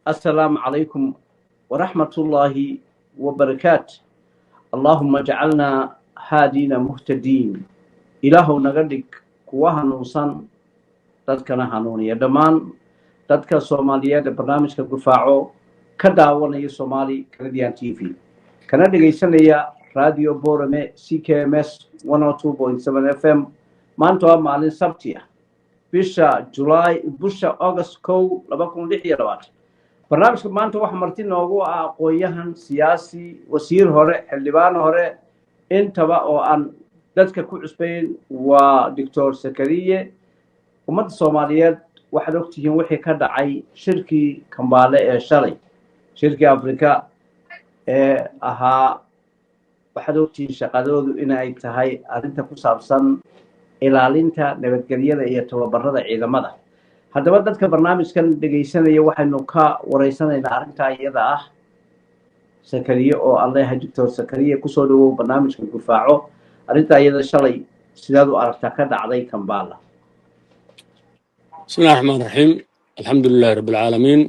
Assalaamu calaykum waraxmatullaahi wabarakaat. Allaahuma jacalnaa haadiina muhtadiin. Ilaahow naga dhig kuwa hanuunsan, dadkana hanuuniya. Dhammaan dadka Soomaaliyeed ee barnaamijka Gufaaco ka daawanaya Somali Canadian TV, kana dhegaysanaya Radio Borame CKMS FM, maanta waa maalin Sabti ah, bisha Julaay, bisha August 1, 2026. Barnaamijka maanta waxaa marti noogu ah aqoon-yahan, siyaasi, wasiir hore, xildhibaan hore, intaba oo aan dadka ku cusbayn, waa Doctor Sakariye. Ummadda Soomaaliyeed waxaad ogtihiin wixii ka dhacay shirkii Kambaale ee shalay, shirkii Afrika ee ahaa. Waxaad ogtihiin shaqadoodu inay tahay arrinta ku saabsan ilaalinta nabadgelyada iyo tababarada ciidamada. Haddaba dadka barnaamijkan dhegaysanaya waxaynu ka wareysanaynaa arrintaa iyada ah Sakariye, oo aan leeyahay: Doctor Sakariye, kusoo dhawow barnaamijka Gufaaco. Arrintaa iyada shalay sidaad u aragtaa ka dhacday Kambala? بسم الله الرحمن الرحيم، الحمد لله رب العالمين،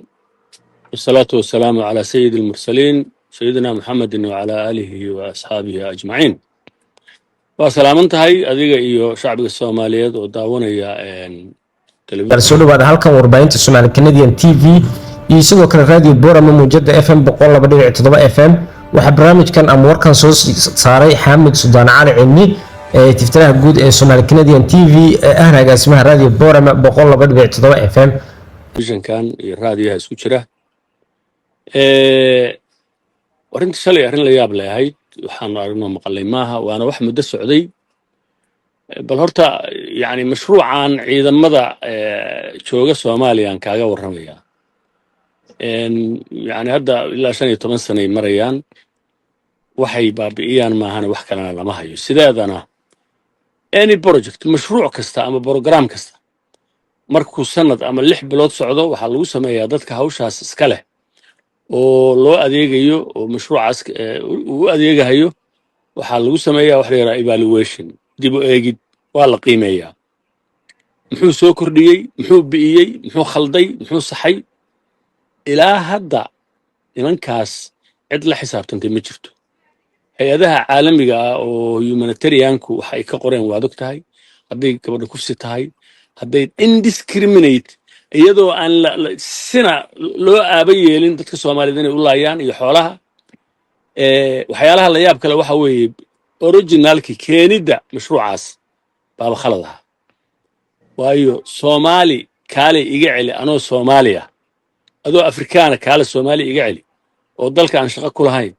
والصلاة والسلام على سيد المرسلين، سيدنا محمد وعلى آله وأصحابه أجمعين. Waa salaaman tahay adiga iyo shacbiga Soomaaliyeed oo daawanaya. Soo dhawaada halkan warbaahinta Somaali Canadian TV iyo sidoo kale Radio Borama, muujada FM 102.7 FM. Waxaa barnaamijkan ama warkan soo saaray Xaamid Sudaan Cali Cilmi ee tiftiraha guud ee Somaali Canadian TV, ee ahna agaasimaha Radio Borama 102.7 FM. Telefishankan iyo raadiyaha isku jira. Arrinta shalay arrin la yaab leh ahayd. Waxaanu aragnoo maqalay maaha, waana wax muddo socday. Bal horta yani mashruucan ciidamada jooga Soomaaliyaan kaaga warramaya. Yani hadda ilaa 15 sanay marayaan. Waxay baabi'iyaan maahana wax kalena lama hayo. Sideedana any project, mashruuc kasta ama program kasta, markuu sanad ama 6 bilood socdo, waxaa lagu sameeyaa dadka hawshaas iska leh oo loo adeegayo oo mashruucaas uu adeegahayo, waxaa lagu sameeyaa wax la yidhaha evaluation, dib u eegid. Waa la qiimeeyaa: muxuu soo kordhiyey, muxuu bi'iyey, muxuu khalday, muxuu saxay. Ilaa hadda nimankaas cid la xisaabtantay ma jirto. Hay-adaha caalamiga ah oo humanitarianku waxa ay ka qoreen waad og tahay. Hadday gabadha kufsi tahay, hadday indiscriminate, iyadoo aan sina loo aaba yeelin dadka Soomaaliyeed inay u laayaan iyo xoolaha. Waxyaalaha la yaab kale waxa weeye originalki keenidda mashruucaas baaba khalad ahaa, waayo Soomaali kaale iga celi anoo Soomaaliya, adoo Afrikaana kaale Soomaali iga celi, oo dalka aan shaqo ku lahayn,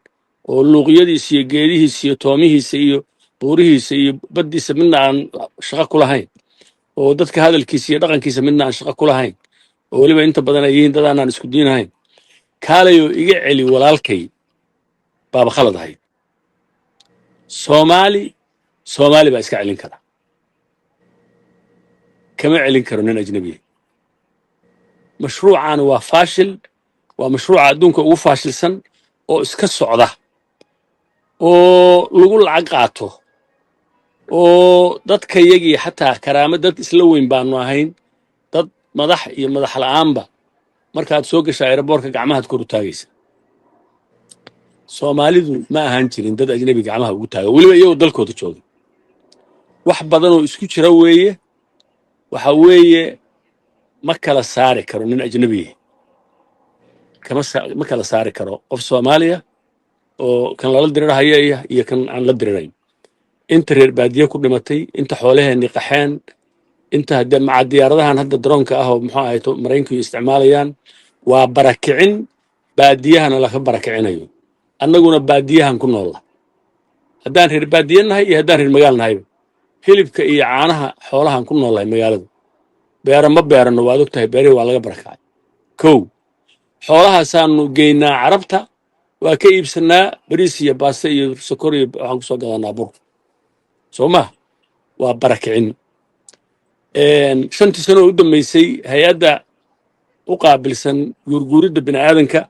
oo luuqyadiisa iyo geedihiisa iyo toomihiisa iyo buurihiisa iyo baddiisa midna aan shaqo ku lahayn, oo dadka hadalkiisa iyo dhaqankiisa midna aan shaqo ku lahayn, oo weliba inta badan ay yihiin dad aanaan isku diinahayn, kaalayoo iga celi walaalkay, baaba khalad ahayd. Soomaali Soomaali baa iska celin kara, kama celin karo nin ajnabiya. Mashruucan waa faashil, waa mashruuca adduunka ugu faashilsan oo iska socda oo lagu lacag qaato, oo dadka yagii xataa karaamo dad isla weyn baanu ahayn, dad madax iyo madax la'aanba. Markaad soo gashaa airportka, gacmahaad kor u taagaysa. Soomaalidu ma ahaan jirin dad ajnabi gacmaha ugu taaga, weliba iyagoo dalkooda jooga. Wax badanoo isku jira weeye. Waxa weeye ma kala saari karo nin ajnabiya, kama ma kala saari karo qof Soomaaliya oo kan lala dirirhaya iyo kan aan la dirirayn. Inta reer baadiye ku dhimatay, inta xoolaheennii qaxeen, inta hadde maca diyaaradahan hadda daroonka ah oo muxuu ahay Maraykanku isticmaalayaan, waa barakicin baadiyahana laka barakicinayo. Annaguna baadiyahan ku noolla, haddaan reer baadiye nahay iyo haddaan reer magaal nahayba, hilibka iyo caanaha xoolahan ku noollahay. Magaalada beera ma beerano, waad og tahay, beerihii waa laga barakacay. Kow, xoolahaasaanu geynaa Carabta, waa ka iibsanaa bariis iyo baaste iyo sokor iyo waxaan kusoo gadanaa bur. Soo ma waa barakicin? 5-tii sano oo u dambeysay, hay-adda u qaabilsan guurguuridda bini'aadanka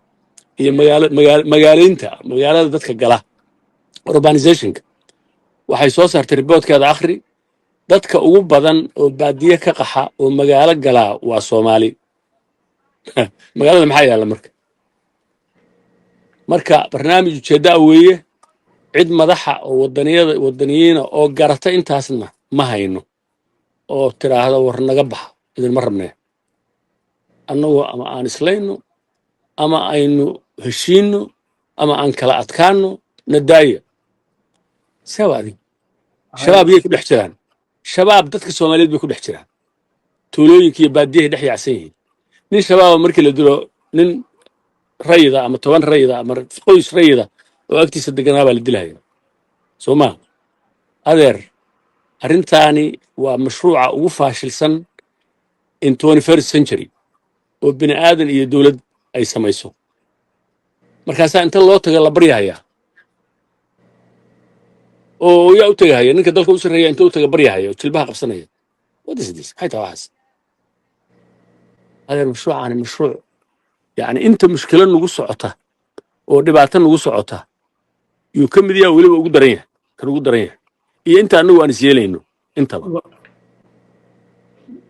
iyo magaalo magaalaynta magaalada dadka gala, urbanizationka, waxay soo saartay reportkeeda. Akhri, dadka ugu badan oo baadiye ka qaxa oo magaalo galaa waa Soomaali. Magaalada maxaa yaalla marka? Marka barnaamij ujeeddaa weeye. Cid madaxa oo wadaniyada, wadaniyiina oo garata intaasna ma hayno oo tiraahda, "War naga baxa, idinma rabnee." Annagoo ama aan islayno ama aynu heshiinno ama aan kala adkaanno, nadaaya seeba adig. Shabaab yay ku dhex jiraan? Shabaab dadka Soomaaliyeed bay ku dhex jiraan, tuulooyinka iyo baadiyahay dhex yaacsan yihiin. Nin shabaaba markii la dilo, nin rayida ama 10 rayida ama qoys rayida oo agtiisa deganaa baa la dilahaya, soo maa adeer? Arrintaani waa mashruuca ugu faashilsan in 21st century oo bini aadan iyo dowlad ay samayso. Markaasaa inta loo tago la baryahayaa oo yaa u tegahaya? Ninka dalka u sarreeya inta u taga baryahaya oo jilbaha qabsanaya. What is this? Maxay tahay waxaas, adeer? Mashruucaani mashruuc yani inta mushkilo nagu socota oo dhibaato nagu socota yuu ka mid yaha, weliba ugu daran yahay, kan ugu daran yahay, iyo inta annagu aan is yeelayno intaba.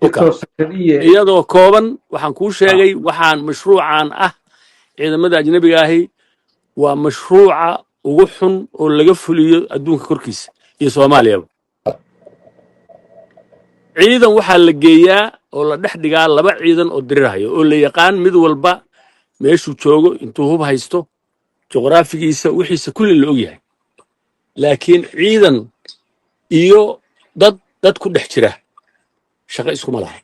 Doctor Sakariye. Iyadoo kooban waxaan kuu sheegay, waxaan mashruucan ah ciidamada ajnabiga ahi waa mashruuca ugu xun oo laga fuliyo adduunka korkiisa iyo Soomaaliyaba. Ciidan waxaa la geeyaa oo la dhex dhigaa laba ciidan oo dirirhayo oo la yaqaan mid walba meeshuu joogo, intuu hub haysto, juqraafigiisa, wixiisa kulli la og yahay. Laakiin ciidan iyo dad dad ku dhex jira shaqo iskuma laha.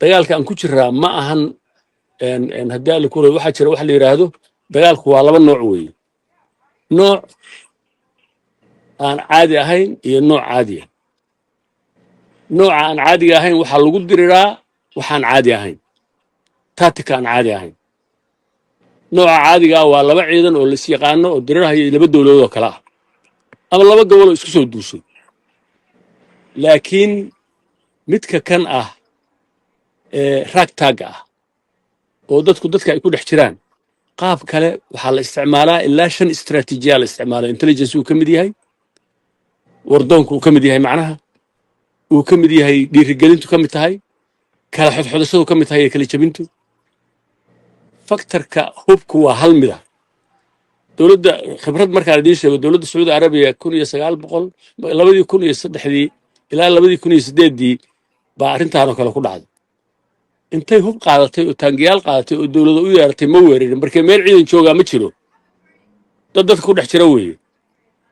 Dagaalka aan ku jiraa ma ahan haddii Alla ku waxaa jira waxa la yidhaahdo dagaalku waa laba nooc weeye: nooc aan caadi ahayn iyo nooc caadi ah. Nooca aan caadiga ahayn waxaa lagu diriraa waxaan caadi ahayn, tactic aan caadi ahayn. Nooca caadiga ah waa laba ciidan oo lais yaqaano oo dirirhayo, laba dowladood oo kale ah ama laba gobol oo isku soo duushay. Laakiin midka kan ah ee ragtagga ah oo dadku dadka ay ku dhex jiraan, qaab kale waxaa la isticmaalaa. Ilaa shan istraatiijiyaa la isticmaala. Intelligence uu ka mid yahay, wardoonku uu ka mid yahay, macnaha uu ka mid yahay, dhiirigelintu ka mid tahay, kala xodxodashadu ka mid tahay iyo kala jebintu. Factorka hubku waa hal mida. Dowladda khibrad markaan idiin sheego, dowladda Sacuudi Arabiya 1900, 2003-dii ilaa 2008-dii baa arrintaanoo kale ku dhacday. Intay hub qaadatay oo taangiyaal qaadatay oo dowlada u yeeratay ma weerarin. Markee meel ciidan joogaa ma jiro, dad dadka ku dhex jira weeye.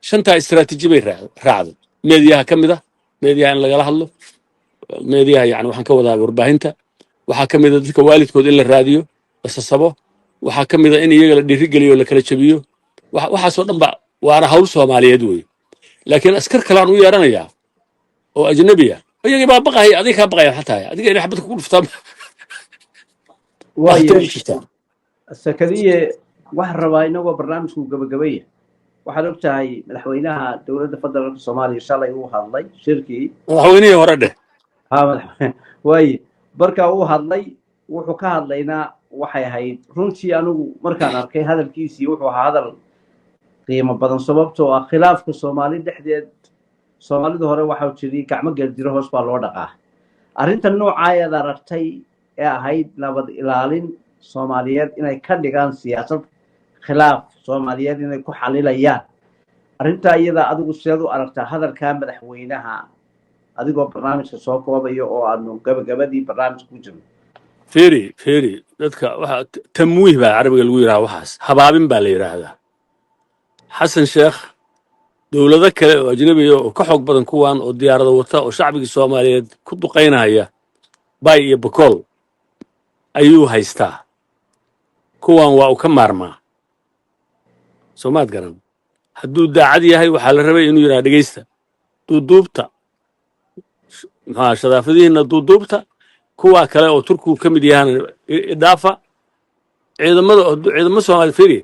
Shantaa istaraatiiji bay raacday. Meediyaha ka mid ah, meediyaha in lagala hadlo, meediyaha yani waxaan ka wadaa warbaahinta. Waxaa ka mid a dadka waalidkood in la raadiyo, la sasabo. Waxaa ka mid a in iyaga la dhiirigeliyo, la kala jabiyo. Waxaasoo dhan ba waana hawl Soomaaliyeed weeye. Laakiin askar kale aan u yeeranayaa oo ajnabi ah, iyagii baa baqahaya, adiga kaa baqaya. Maxaa tahay adiga inay xabadka ku dhuftaan? Waaya. Khatar u jirtaa. Sakariye, waxaan rabaa inagoo barnaamijku gabagabaya, waxaad og tahay madaxweynaha dowladda federaalka Soomaaliya shalay uu hadlay shirkii. Madaxweynihii hore dheh. Ha, waaye marka uu hadlay, wuxuu ka hadlaynaa waxay ahayd runtii, anigu markaan arkay hadalkiisii, wuxuu ahaa hadal qiimo badan, sababtoo ah khilaafka Soomaali dhexdeed, Soomaalida hore waxau jiri, "Gacmo geeljiro hoos baa loo dhaqaa." Arrinta noocaayaad aragtay ee ahayd nabad ilaalin Soomaaliyeed inay ka dhigaan siyaasad khilaaf Soomaaliyeed inay ku xalilayaan, arrintaa iyada adigu sideed u aragtaa hadalkaa madaxweynaha, adigoo barnaamijka soo koobayo oo aanu gabagabadii barnaamijka ku jirno? Feri, feri, dadka waxa tamwiih baa Carabiga lagu yidhaha, waxaas habaabin baa la yidhaahdaa. Xasan Sheekh dowlado kale oo ajnabiya oo ka xoog badan kuwan oo diyaarado wata oo shacbigii Soomaaliyeed ku duqaynaya Bay iyo Bakool ayuu haystaa. Kuwan waa uu ka maarmaa, soomaad garan? Hadduu daacad yahay, waxaa la rabay inuu yidhaha, "Dhegeysta, duuduubta, maxaa shadaafadihiina duuduubta, kuwaa kale oo Turkigu ka mid yahana idhaafa." Ciidamada, ciidamo Soomaaliya, firi,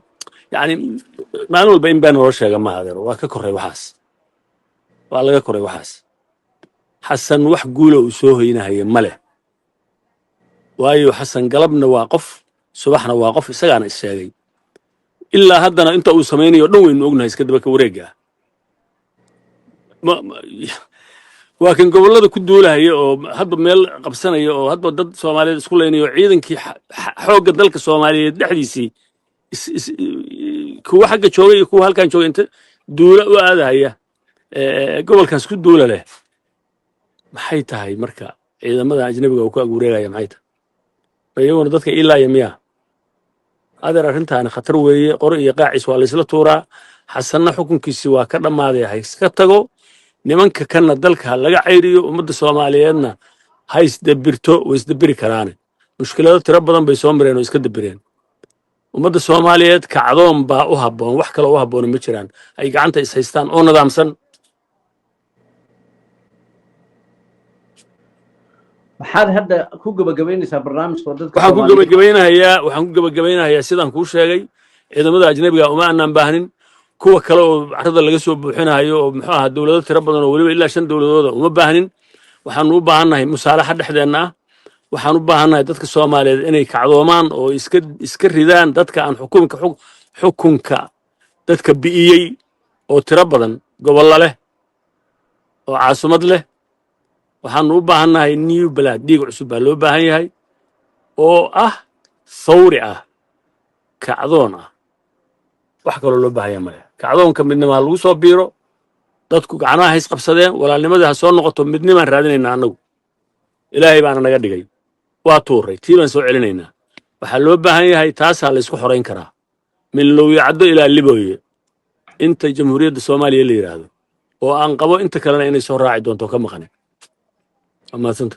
yani maalin walba in baa naloo sheega ma adeero. Waa ka koray waxaas, waa laga koray waxaas. Xasan wax guula uu soo hoynahaya ma leh, waayo Xasan galabna waa qof, subaxna waa qof, isagaana is sheegay. Ilaa haddana inta uu samaynayo dhan waynu ognahay, iska daba ka wareegga ah. Waa kan gobollada ku duulahaya oo hadba meel qabsanaya oo hadba dad Soomaaliyeed isku leynaya oo ciidankii xoogga dalka Soomaaliyeed dhexdiisii Kuwa xagga joogay iyo kuwa halkan joogay inta duula u aadahaya gobolkaas ku duula leh, maxay tahay marka ciidamada ajnabiga uu ku aguureegaya? Maxay tahay iyaguna dadka ilaaya miyaa? Adeer, arrintaani khatar weeye. Qori iyo qaacis waa laysla tuuraa. Xasanna xukunkiisi waa ka dhammaaday, ha iska tago. Nimanka kanna dalka ha laga cayriyo. Ummadda Soomaaliyeedna ha isdabirto, way isdabiri karaane. Mushkilado tiro badan bay soo mareen oo iska dabireen. Ummadda Soomaaliyeed kacdoon baa u habboon, wax kaloo u habboona ma jiraan. Ay gacanta is haystaan oo nidaamsan. Maxaad hadda ku gabagabaynaysaa barnaamijka oo dadka Waxaan ku Soomaaliyeed? Waxaan ku gabagabaynayaa sidaan kuu sheegay: ciidamada ajnabiga uma aanaan baahnin. Kuwa kale oo carrada laga soo buuxinayo oo, muxuu ahaa, dowlado tiro badan oo weliba ilaa shan dowladooda uma baahnin. Waxaanu u baahannahay musaalaxa dhexdeenna ah. Waxaan u baahannahay dadka Soomaaliyeed inay kacdoomaan oo iska ridaan dadka aan xukunka dadka bi'iyey oo tiro badan, gobollo leh oo caasumad leh. Waxaanu u baahannahay new blood, dhiig cusub baa loo baahan yahay oo ah thawri ah, kacdoon ah. Wax kaloo loo baahan yahay male. Kacdoonka midnimo ha lagu soo biiro. Dadku gacmaha ha isqabsadeen, walaalnimadii ha soo noqoto. Midnimaan raadinaynaa annagu, Ilaahay baana naga dhigay. Waa tuuray, tii baan soo celinaynaa. Waxaa loo baahan yahay, taasaa la isku xorayn karaa, min Lowyacaddo ilaa Libooye, inta Jamhuuriyadda Soomaaliya la yidhaahdo, oo aan qabo inta kalena inay soo raaci doonto ka maqanin. Waa mahadsanta.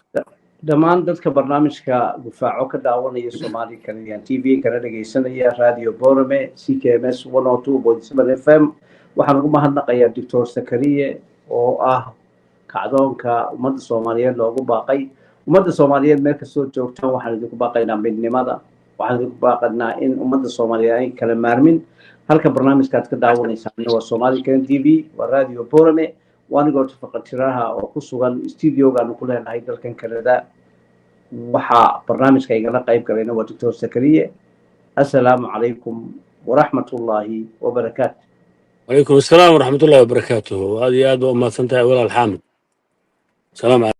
Dhammaan dadka barnaamijka Gufaaco ka daawanaya Somali Canadian TV, kana dhegaysanaya Radio Borame CKMS 102.7 FM, waxaan ugu mahadnaqayaa Doctor Sakariye oo ah kacdoonka ummadda Soomaaliyeed loogu baaqay. Ummadda Soomaaliyeed meel kastoo joogtaan, waxaan idinku baaqaynaa midnimada, waxaan idinku baaqaynaa in ummadda Soomaaliyeed ay kala maarmin. Halka barnaamijkaad ka daawanaysaan waa Somali Canadian TV, waa Radio Borame, waa anigoo tafaqatiraha oo ku sugan studiogaanu ku leenahay dalkan Canada. Waxaa barnaamijka igala qayb galayna waa Doctor Sakariye. Assalaamu calaykum waraxmatullaahi wabarakaatu. Calaykum assalaam waraxmatullahi wabarakaatuhu. Aad iyo aad baa u mahadsan tahay, walaal Xaamid. Salaam.